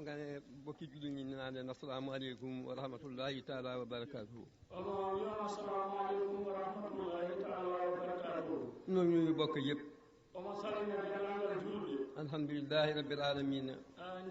nga ne bokki jullit ñi naa leen asalaamaaleykum wa rahmatullahi taala wa barakaatuhu. assalamu aleykum wa rahmatullahi taala wa barakatuhu. ñoo ñuy bokk yëpp. omo salmina dendagal julɓe. alhamdulillahi rabbil alamina.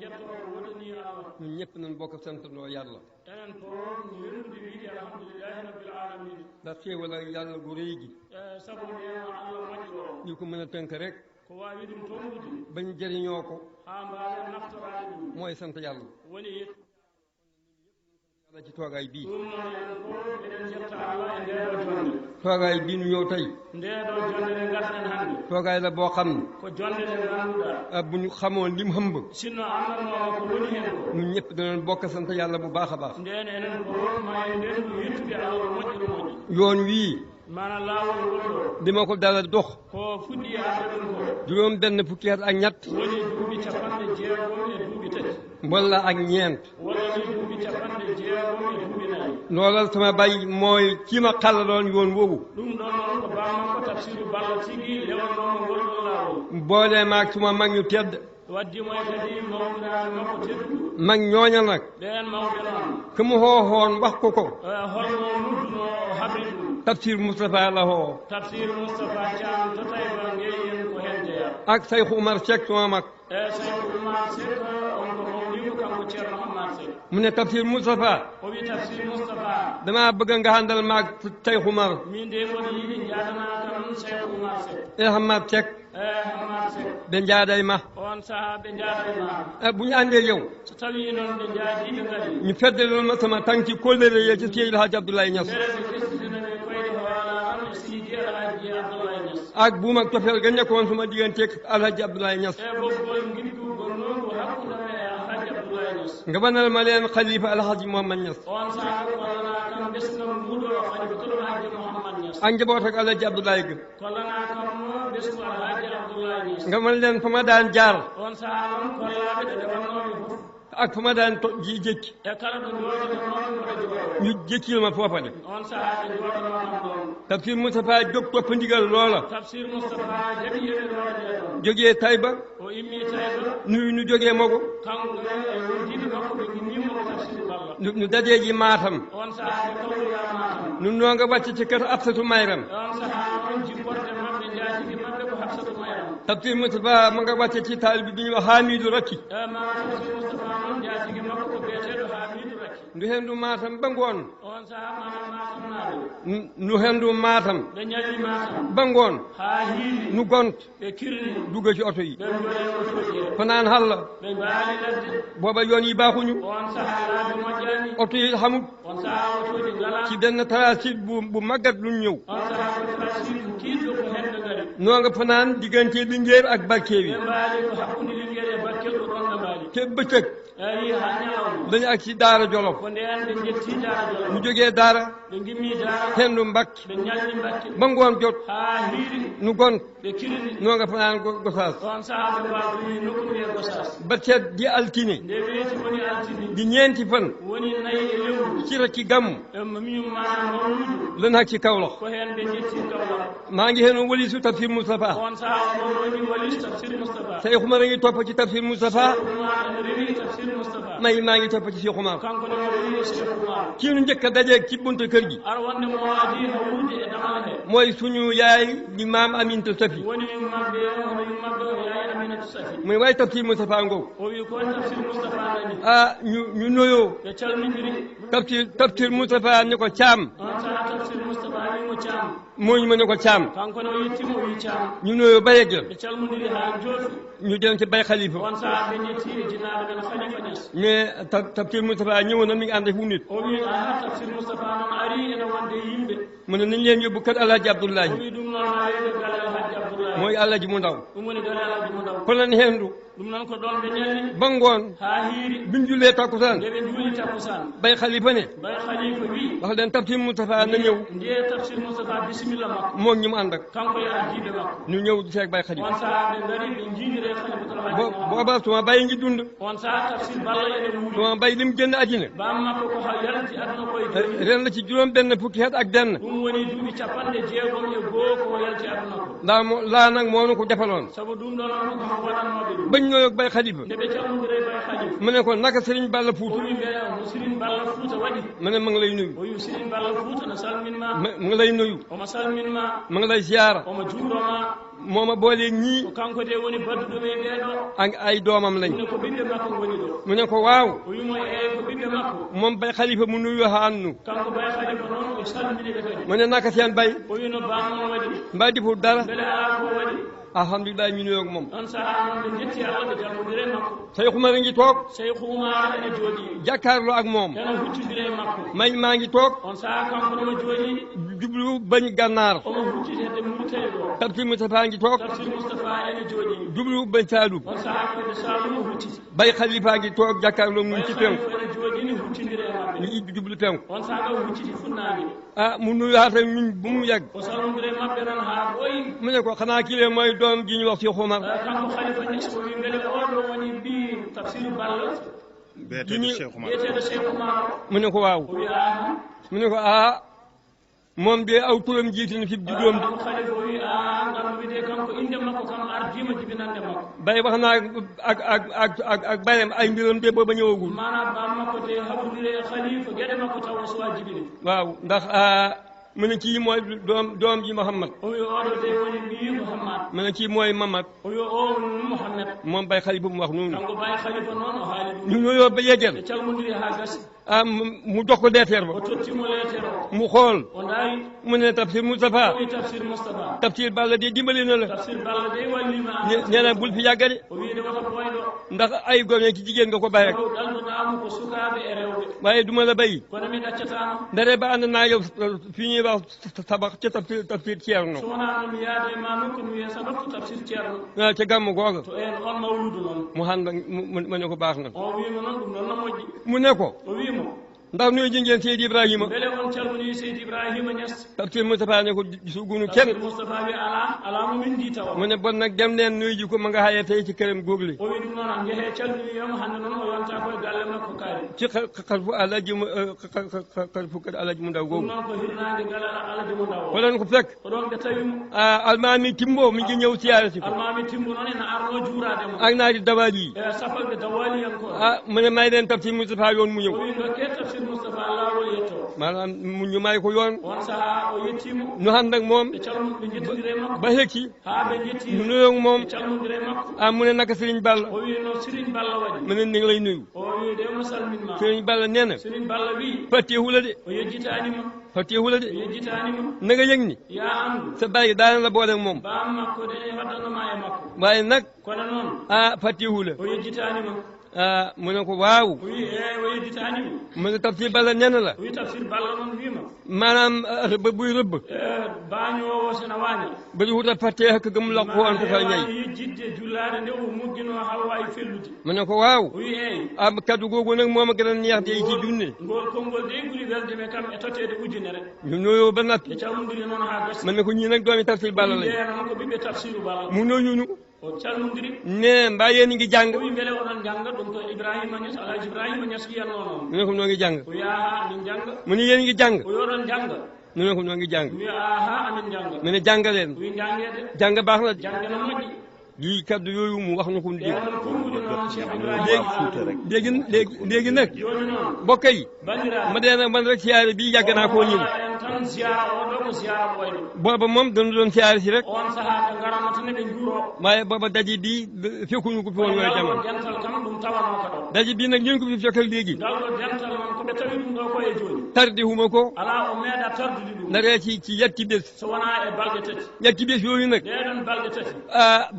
jettoɓe woɗanirama. ñun ñëpp nañ bokk santandoo yàlla. enen toon wendude wiide alhamdulillahi rabbil alamina. ndax xéewal ak yàlla gu rëy gi. sabu ndema allah moƴƴo o. ñu ko mën a tënk rek. ko wawi ɗum tongude. bañ jëriñoo ko. ha mbawen naftorade ɗum. mooy sant yàlla. woni yettu yàlla ci toogaay bii. ɗum noon enen fof eɗen jetta allah e ndeɗo jonde. toogaay bii nu ñëw tey. ndeɗo jonde nde garɗen hannde. toogaay la boo xam ne. ko jonde nde ganduɗa. bu ñu xamoon lim hëmb. sinno anndanoma ko woni hen ko. ñun ñëpp danañ bokk sant yàlla bu baax a baax. nden enen ko ma e nden yettude allah moƴƴo moƴƴi. yoon wii. mana laawol ngol ɗo. dima ko dala dox. ko fuɗɗi arde ɗum ko. juróom benn fukki at ak ñett. woni duuɓi capanɗe jeegom e duuɓi tati. walla ak ñeent. walla ni duuɓi capanɗe jeegom e duuɓi nayi. loolal sama bay mooy kii ma xàllaloon yoon woowu. ɗum ɗon noon ko bammakko tafsiru balla tigi lewanomo ngol ɗon laawol. boole maag suma mag ñu tedd. waddimo e kadi mawɗiraɓe makko tedduɗo. mag ñooña nag. ɓen mawɓe noon. ku mu hoohoon wax ko ko. holno nudduno o habri ɗum. tafsir Moustapha la hoo. tafsir Moustapha Thiam to Taïba ngeyen ko hen jeeya. ak Sayxu Umar Seck suma mag. Sayxu Umar Seck on ko mawɗimo kanko ceerno Hamad Seck. mu ne tafsir Moustapha. o wi tafsir Moustapha. damaa bëgg nga àndal maag Sayxu Umar. min de woni yiɗi jaadana tan Sayxu Umar Seck. e Hamad Seck. Hamad Seck. ɓe njaaday ma. on saaha ɓe njaaday ma. bu ñu àndee yow. so tawi noon ɓe jaadi ɓe ngari. ñu feddaloon ma sama tànki kóllëre ya ci Seydi El Hadji Abdoulaye Niass. ak buum ak tofeel ga nekkoon suma digganteeg Alhaji Abdoulaye Niass. nga banal ma leen xalifa Alhaji Mouhamad Niass. ak njaboot ak Alhaji Abdoulaye ga. nga man leen fa ma daan jaar. ak fa ma daan ji jékki. ñu jékkil ma foofa de. tafsir Moustapha jóg topp ndigal loola. tafsir Moustapha jaɓi yeɓe looɗe jógee Taïba. o immi Taïba. nu jógee Mogo. kanko wondiɓe makko ɓe gimmimo tafsir Balla. nu dajeeji Matam. on saaha ɓe kawroya Matam. nun noo nga wàcc ci kër Absatou Mayram. on saaha on jipporde maɓɓe jaatigi maɓɓe ko Absatou Mayram. tafsir Moustapha ma nga wàcc ci taalibe bi ñuy wax Hamidou Rakki. ma tafsir Moustapha noon jaatigi makko ko biyeteɗo Hamidou Rakki. ndu hendu Matam ba ngoon. on saaha manam Matam naaɓe. nu hendu Matam. ɓe ñalli Matam. ba ngoon. haa hiiri. nu gont. ɓe kirni. dugg ci oto yi. ɓe mboɗe otoji he. fanaan halla. ɓe mbaali ladde. booba yoon yi baaxuñu. on saaha laabi moƴƴani. oto yi xamut. on saaha otoji ngala. ci benn transit bu màggat luñ ñëw. on saaha ko transit kiiɗɗo ko hen ɓe ngari. noo nga fanaan diggante Linguère ak Barkewi. ɓe mbaali ko hakkunde Linguére e Bakel ɗo ɗon ɓe mbaali. te bëccëg. ayi ha ñalawma. dañu ak ci Daara Jolof. ko nden ɓe jetti Daara Jolof. ñu jógee Daara. ɓe gimmi Daara. hendu Mbàkke. ɓe ñalli Mbakke. ba ngoon jot. ha hiiri. nu gont. ɓe kirni. noo nga fanaan Gosaas. on saaha ɓe mbawni nokku wiye Gossas. ba ceet di altine. nde weeti woni altini. di ñeenti fan. woni nayi e lewru. ci rakki gàmmu. min manam mawludu. lan ak ci Kawlax. ko hen ɓe jetti Kawlax. maa ngi heno walisu tafsir Moustapha. on saaha on woni walis tafsir Moustapha. Sayxu Umar a ngi topp ci tafsir Moustapha. ene rewi tafsir Moustapha. maa ngi topp ci Cheikh Umar. kanko ne rewi Cheikh Oumar. kii nu njëkk a dajeeg ci buntu kër gi. ar wonde mo waadi no wuurde e damala he. mooy suñu yaay di maam Aminata Safi. woni mabɓe hono mabɓe o yaay Aminata Safi. muy waay tafsir Moustapha Ngow. o wi ko tafsir Moustapha nani. ñu nuyoo. ɓe calmindiri. tafsir Moustapha ni ko Caam. on saaha tafsir Moustapha wimo Caam. mooñu ma ne ko Caam. kanko ne o yettimo o wi Caam. ñu nuyoo ba yeggal. ɓe calmodiri ha joofi. ñu dem ci Bay Khalifa. on saaha ɓe ñetti e jinnaɗo men Khalifa Niass. mais tafsir Moustapha ñëwoon na mi ngi ànd ak fu nit. o wi tafsir Moustapha noon ari ene wonde yimɓe. mu ne nañ leen yóbbu kër Alhaji Abdoulaye. o wi ɗum noon ma wiɓe gale Alhaji Abdoulaye. mooy Alhaji mu ndaw. ɗum woni gale Alhaji mu ndaw. falan hendu. ɗum noon ko ɗon ɓe ñalli. ba ngoon. ha hiiri. biñ jullee takkusaan. nde ɓe juuli takkusan. Bay Khalifa ne. Bay Khalifa wi. wax leen tafsir Moustapha na ñëw. ndiye tafsir Moustapha bisimilla makko. moom ñi mu ànd ak. kanko e addiɓe makko. ñu ñëw seeg Bay Khalifa. on saaha ɓe ngari ɓe jiidire Khalifatul Haaji. booba suma bay ngi dund. on saaha tafsir Balla ene wuuri. suma bay lim génn àddina. bam makko ko yalti aduna koye jooni. ren la ci juróom benn fukki at ak benn. ɗum woni duuɓi capanɗe jeegom e goo ko yalti aduna ko. laa nag moo nu ko defaloon sabu ɗum ɗon on ko waɗannoɓe ɗum bañ ñoo bay xalifa nde ɓe calmodire bay Khalifa mu ne ko naka Serigne Balla Fouta o wi mbeɗa no Serigne Balla Fouta waɗi mu ne ma ngi lay nuyu o wi Serigne Balla Fouta no salminma mu ngi lay nuyu omo salminma ma ngi lay siyaara omo juuroma moo ma boolee ñii ko kanko de woni badduɗo e ɓeeɗo ak ay doomam lañ ne ko ɓiɓɓe makko ngoni ɗo mu ne ko waaw o wimo ko ɓiɓɓe makko moom bay xalifa mu nuyu haannu kanko bay Khalifa noon o salmini ɓe kadi mu ne naka seen bay o wi no bamon waɗi mbaa deful dara beele ala ko waɗi alhamdulilah ñu nuyoog moom on saaha noon ɓe jetti Allah ɓe jalmodire makko Cheikh Oumar ngi toog Cheikh Oumar ene jooɗi jàkkaarloo ak moom ene huccodire makko maa ngi toog on saaha kanko nomo jooɗi jublu bañ gànnaar omo huccitede Mauritanie ɗo Tafsir Moustapha ngi toog Tafsir Moustapha ene jooɗi jublu bañ Saalum on saaha koyde Saloum o hucciti bay xalifa ngi toog jàkkaarloo mun ci penku ene jooɗini huccodire e maɓɓe ñu jublu penku on saaha o hucciti funnaange mu nuyu haata ñun bu mu yàgg o salmodire maɓɓe noon haa ɓooyi mu ne ko xanaa kii mooy doom ji ñu wax Cheikh Oumar kanko Khalifa Niass o wi mbele oɗo woni mbi Tafsir Balla beeteɗo Cheikh Oumar wiyeteɗo Cheikh Oumar mu ne ko waaw o wi aha mu ne ko moom de aw turam jiitini fi juddoom de kanko Khalifa o wi ngam wide kanko inde makko kam ardima jibinande makko bay wax naa ak bayam ay mbiram de booba ñëwagul manam bam makko de hawrire Khalifa gueɗe makko taw o suwa jibini waaw ndax mu ne kii mooy doom ji Mouhamad o wi oɗo de woni mbi Mouhamad mu ne kii mooy Mamad o wi o woni Mouhamed moom bay xalifa mu wax noonu kanko bay Khalifa noon o haali ɗum ñu nuyoo ba yeggel ɓe calmodiri ha gasi mu dox ko leeteer ba o tottimo leetere o mu xool o daari mu ne Tafsir Moustapha o wi Tafsir Moustapha Tafsir Balla de dimbali na la Tafsir Balla de wallima nee na bul fi yàgga de o wi de wata ɓoyɗo ndax ay gone ci jigéen nga ko bay rek o ɗalduɗamo ko sukaɓe e rewɓe waaye duma la bay kono mi ɗaccatama ndare ba ànd naa yow fi ñuy wax tabax ca Tafsir Ceerno so wona ɗum yaade e ma nokku mi wiya sababtu Tafsir Ceerno ca gàmmu googa to en on mawludu noon mu xan mu ne ko baax na o wimo noon ɗum noon no moƴƴi mu ne ko o wimo ndax nuyu ji ngeen Seydi Ibrahima beele on calmini Seydi Ibrahima Niass Tafsir Moustapha ne ko sugunu Tafsir kenn Moustapha wi ala mo min di tawa mu ne bon nag dem leen nuyu ji ko ma nga xaye tey ci këram góogle o wi ɗum noon jeehe calmini yoma hannde noon o yonta koye galle makko kaari ci xarfu alaji xarfu kadi alaji mu ndaw ɗum googu noon ko hirnade galle alaji mo ndaw o waɗan ko fekk oɗon ɓe tawimo almami timbo mi ngi ñëw siyaare si ko almami timbo noon ene arno juurade mo ak naati dawaji e safalɓe dawali en ko mu ne may leen Tafsir Moustapha yoon mu ñëw o wi dokke Tafsir Moustapha lawol yetto maanaam mu ñu may ko yoon on saaha o yettimo nu ànd ak moom ɓe calmu ɓe jettodire makko ba hekki haa ɓe nu jetti nuyoog moom ɓe calmodire makko mu ne naka Serigne Balla o wi no Serigne Balla waɗi mu ne ni ngi lay nuyu o wi de mo salminma Serigne Balla nee na Serigne Balla wi fatteehu la de o yejjitanima fatteehu la o de yejjitanima na nga yëg ni ya andu sa bàyyi daana la boole ak moom bam makko de waddanoma e makko waaye nag kono noon fatteehu la o yejjitanima mu ne ko waaw o wi o yejjitanima mu ne Tafsir Balla nee na la o wi Tafsir Balla noon wima maanaam rëbb buy rëbb bañowo sena waña bari wuta fattee hakk gëm la ko woon ko fa ñay yejjidde jullade nde o muggino haw wawi fellude mu ne ko waaw o wi eyi kaddu googu nag moom a gën a neex de ci junne ngol konngol de ɓuri weldeme kam e tottede ujunere ñu nuyoo ba noppi e calmodiri noon ha gasi man ne ko ñii nag doomi Tafsir Balla lañ jeeya noon ko ɓiɓɓe Tafsiru Balla mu nuyunu o calmodiri ne mbaa yéen ngi jàng o wi beele oɗon jangga ɗum ko Ibrahima Niass Alhaji Ibrahima Niass wiyanno noon mu ne ko noo ngi jàng o wiya ha amin jangga mu ne yéen ngi jàng o wi oɗon jangga mu ne ko noo ngi jàng o wiya aha amin jangga mu ne jàngaleen o wi jangede jàng baax na jangge no moƴƴi lii kaddu yooyu mu wax na ko dégg ɗenon konnguli noon Cheikh Ibrahima léegi nag joni noon mbokk yi bandiraɓe ma dee nag man rek siyaare bii yàgg naa koo ñëw en tan ziyara oɗo ko ziyara ɓoyɗo booba moom dañu doon siyaare si rek on saaha ɓe garano tan eɓe juuro waaye booba daji bii fekkuñu ko fi woon yooyu jamono dental kam ɗum tawano ka ɗo daji bii nag ñu ko fi fekkal léegi ngal ɗo dental noon koɓe tawi ɗum ɗo koye joni tardi huma ko ala o meeɗa tardude ɗum naree ci yetti bés so wona e balɗe tati yetti bés yooyu nag ɗeɗon balɗe tati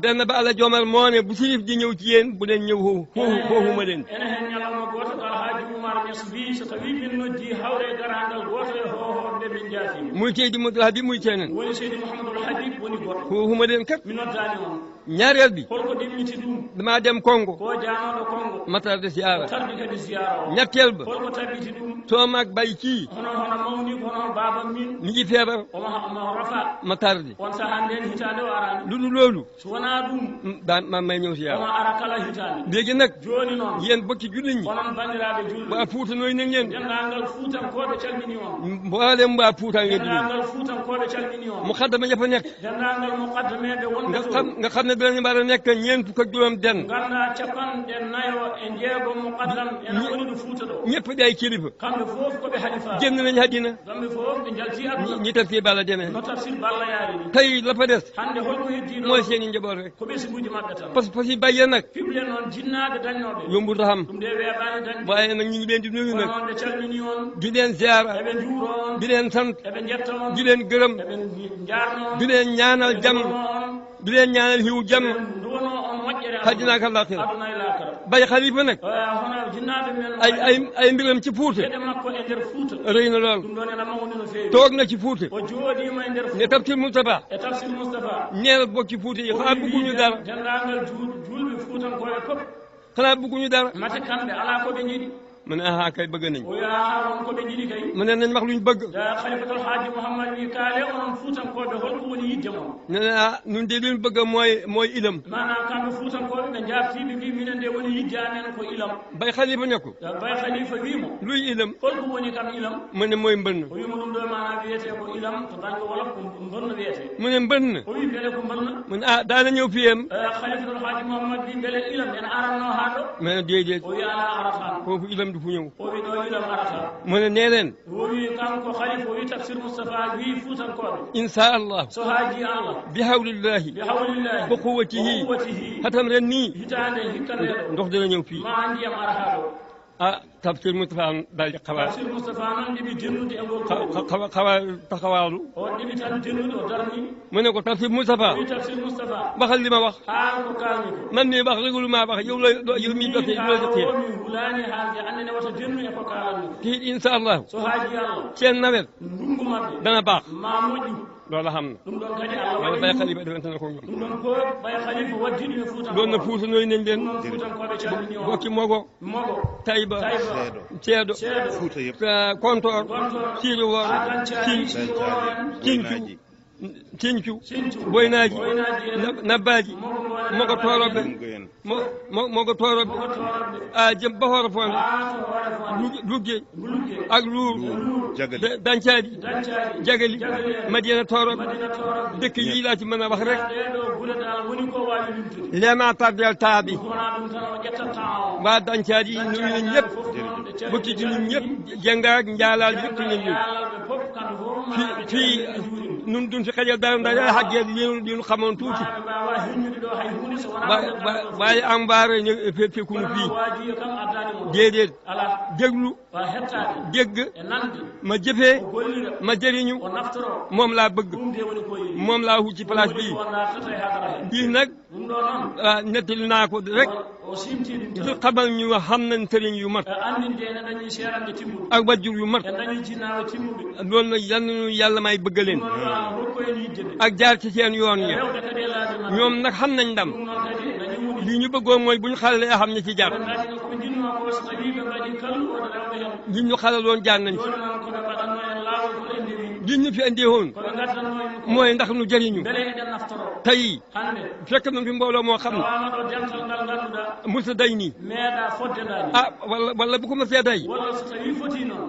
benn ba Alaaji Omar moo ne bu sirif di ñëw ci yéen bu leen ñëw foofuma leen ene hen ñalawma goto ko Alhaji Oumar Niass wi so tawi min noddi hawre e garagal goto e hohorde min jaatima muy Seydi Mouhamadou Habib muy keneen woni Seydi Mouhamadoul Habib woni goto foofuma leen kat mi noddani on ñaareel bi holko ɗimmiti ɗum damaa dem Congo ko janoɗo Congo matarde siyaara tardi kadi ziyara o ñetteel ba holko tabbiti ɗum toom ak bay kii hono mawni ko hono baba min mi ngi feebar omo rafa ma tarde on saaha nden hitande o arani lu dul loolu so wona ɗum daan ma may ñëw omo siyaara ara kala hitande léegi nag joni noon yéen bokki jullit ñi onon bandiraɓe julɓe waa Fuuta nooy nañ leen dendagal fuutankoɓe calmini on mboolem mboolem waa Fuuta nga dendaangal Fuutankooɓe calmini on mu xaddama ña fa nekk dendaangal muqaddameɓe wonɓe nga xam ne dinañu war a nekk ñeent fukk ak juróom den ganda capanɗe nayo e jeegom muqaddam ene woni ɗo Fuuta ɗo ñëpp di ay kilifa kamɓe fof koɓe halifa génn nañu àddina kamɓe fof ɓe jalti aduna ñi tafsir Balla demee no tafsir Balla yaari ni tey la fa des hande holko heddiɗo mooy seen i njaboot rek ko ɓesiguji maɓɓe tan parce que bàyyee nag fiɓle noon jinnaɓe dañnoɓe yombut a xam ɗum de weeɓani dañde waaye nag ñu ngi leen di nuyu nag noon ɓe calmini on di leen ziara eɓe juuro on di leen sant eɓe jetta on di leen gërëm eɓe jarno on di leen ñaanal jàmm on di leen ñaanal hiw jàmm duwono on moƴƴere àddina ak àllaaxira aduna e lakara bay xalifa nag hono jinnaɓe men ay mbiram ci Fuuta geɗe makko e nder Fuuta rëy na lool ɗum ɗon ene mawni no feewi toog na ci Fuuta o jooɗima e nder ne Tafsir Moustapha e Tafsir Moustapha ñeel bokk ci Fuuta yi xanaa bëgguñu dara dendaangal julɓe Fuutankoɓe fof xanaa bëgguñu dara mate kamɓe ala koɓe jiiɗi mu ne aha kay bëgg nañ o yaa on koɓe jiiɗi kay mu ne nañ wax luñ bëgg khalifatul haaji Mouhammad wi kaale onon Fuutankoɓe holko woni yidde mon ne ne nun de luñ bëgg mooy ilam manam kamɓe Fuutankoɓe ɓe jartiɓe mbi minen nde woni yidde amen ko ilam bay xalifa ne ko bay khalifa wimo luy ilam holko woni kam ilam mu ne mooy mbënn o wimo ɗum ɗo mana wiyete ko ilam to banggue wolof ko mbonno wiyete mu ne mbënn o wi beele ko mbonno mu ne daana ñëw fiyam khalifatul haaji Mouhammad wi beele ilam ene aranno ha ɗo mais ne déedéet o wi ala aratan foofu ilam du fu ñëw o wi ɗo ilam arata mu ne nee leen o wi kanko khalifa o wi Tafsir Moustapha wi Fuutankoɓe insha allah so haaji Allah bi hawlillahi bi hawlillahi wa quwwatihi hatam ren nii hitande hikkande ɗo ndox dina ñëw fii ma ndiyam ara ha ɗo Tafsir Moustapha daal di Tafsir Moustapha noon ɗiɓi dennude e ngol xawa taxawaalu o ɗiɓi tan dennude o darni mu ne ko Tafsir Moustapha wi Tafsir Moustapha waxal li ma wax haan ko kalmi ko man mii wax réglu maa wax yow mi jotee o mi hulani haalde annene wata dennu e ko kalanmi ko kii insha allah so haaji Allah seen nawet ndungu maɓɓe dana baax ma moƴƴu loolu xam na ɗum ɗon kadi Allah wala waɗi bay xalifa defante na ko ñoom ɗum ɗon ko bay khalifa waddiɗum e Fuutankoɓe doon na Fuuta nooy nañ leen ɗum Fuutankoɓe calmini on bokki mogo mogo Tayba Ceedo Ceedo Fuuta yëpp Kontoor Siiri Woor Dancaaji Tincu Boynaaji Nabbaaji mogo tooroɓe mogo tooroɓe jëm Bahoro Fonde Lugge ak Luur Dancaaji Jagali Madina tooroɓe dëkk yi laa ci mën a wax rek lema tardel taaɓi waa Dancaaji nuyu nañ ñëpp bokki ci ñun ñëpp jëngaak njaalaal yëpp nañ ñu fii nun dun fi xajal dara ndax yaa xàggee li ñu xamoon tuuti waaye am baare ñu fekkunu fii déedéet déglu dégg ma jëfee ma jëriñu moom laa bëgg moom laa wut ci place bii bii nag nettali naa ko rek du xamal ñu xam nañ sëriñ yu mat ak wajjur yu mat loolu nag yal nañu yàlla may bëgg leen ak jaar ci seen yoon ya ñoom nag xam nañ ndam lii ñu bëggoon mooy bu ñu xalalee xam ne ci jaar li ñu xalaloon jaar nañ ci li ñu fi andee woon mooy ndax nu jëriñu tey fekk na fi mbooloo moo xam ne musa day nii wala bu ko ma see day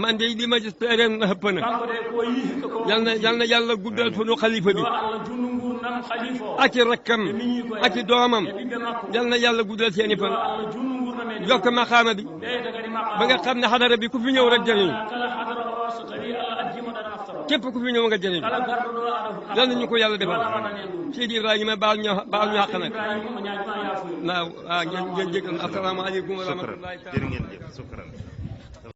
man de li ma gis ren ëpp na yal na yàlla guddal fanu xalifa bi ak i rakkam ak i doomam yal na yàlla guddal seeni fan yokk maqaama bi ba nga xam ne xadara bi ku fi ñëw rek jëriñu képp ku fi ñëw nga jëriñu yal na ñu ko yàlla defal Seydi Ibrahima baal ñu xaq nag waaw ngeen jégal asalaamaaleykum wa rahmatullahi taala